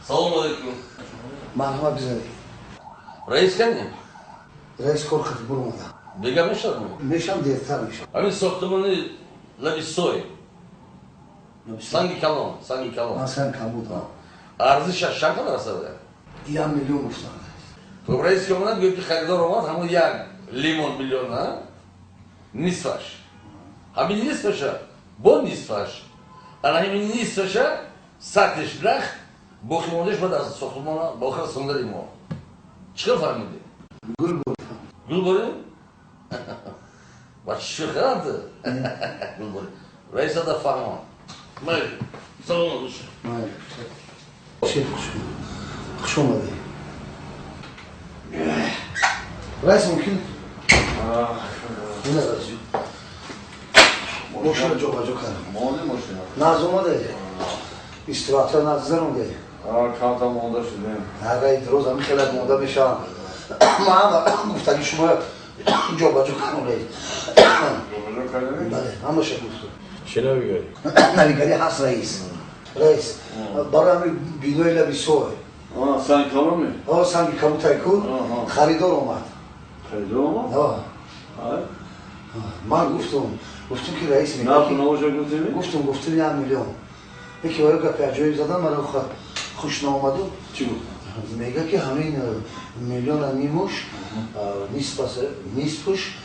Салому алейкум. Марҳамат, бизанед. Раис кани? Раис кор кард, буромада. Бега мешавад? Мешам, дертар мешам. Ҳамин сохтмони лаби сой, санги калон, санги калон. Ман санг кабуд. Арзишаш чанд қадар аст? 1 миллион гуфтам. Хуб, раис ки омад, гӯяд, ки харидор омад, ҳамон як лимон миллион, а нисфаш, ҳамин нисфаша бо нисфаш, ана ҳамин нисфаша сатиш нах, боқимондааш баъд аз сохтмона ба охир расондани мо. Чӣ хел фаҳмидӣ? Гул буд. Гул борем? Ба чӣ шӯхианд? Гул борем. Раисада фаҳмон. Майли, саломат боша. Майли. Шеф, хуш омадӣ. Раис, мумкин? Ина, раис, мошина ҷобаҷо кардам. Монди мошина? Нағз омаде, истироҳатра нағз гузаронде? Камта монда шудем. Ага, роз ҳами хеле монда мешавам. Ман гуфтаги шумо ҷобаҷо кардам, раис. Ҷобаҷо кардем? Бале, ҳамаша гуфту. Чӣ навигарӣ? Навигарӣ ҳаст, раис. Раис, барои ҳами бинои лаби сой. Санги каломи? Санги кабутай ку, харидор омад. Харидор омад? Ман гуфтум, ки раис нарху навоша гуфтими? Гуфтум 1 миллион. Яке ваё гапи аҷоиб задан, маро хуш наомаду. Чӣ гуфт? Мега, ки ҳамин миллиона нимуш, нисфуш,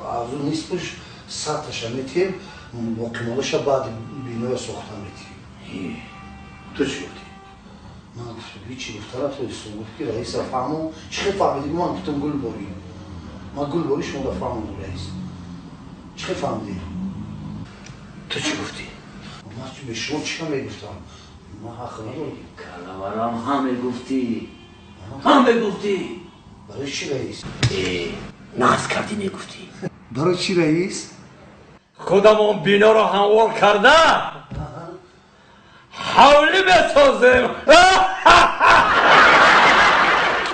азу нисфуш саташа метиҳем, боқимондаша баъди биноя сохта метиҳем. Ту чӣ гуфтӣ? Ман гуфтам, ҳичи гуфта рафтоистум. Гуфт, ки раиса фаҳму, чӣ хел фаҳмидӣ? Ман гуфтам, гул борӣ, ман гул борӣ шумода фаҳмондум. Раис, чӣ хел фаҳмидӣ? Ту чӣ гуфтӣ? Ман бе шумо чӣ мегуфтам? Ман ҳақ надорам. Калаварам, ҳам мегуфтӣ, ҳам мегуфтӣ. Барои чӣ, раис? Нағз кардӣ, мегуфтӣ. Барои чӣ, раис? Худамон биноро ҳамвор карда, ҳавлӣ бесозем.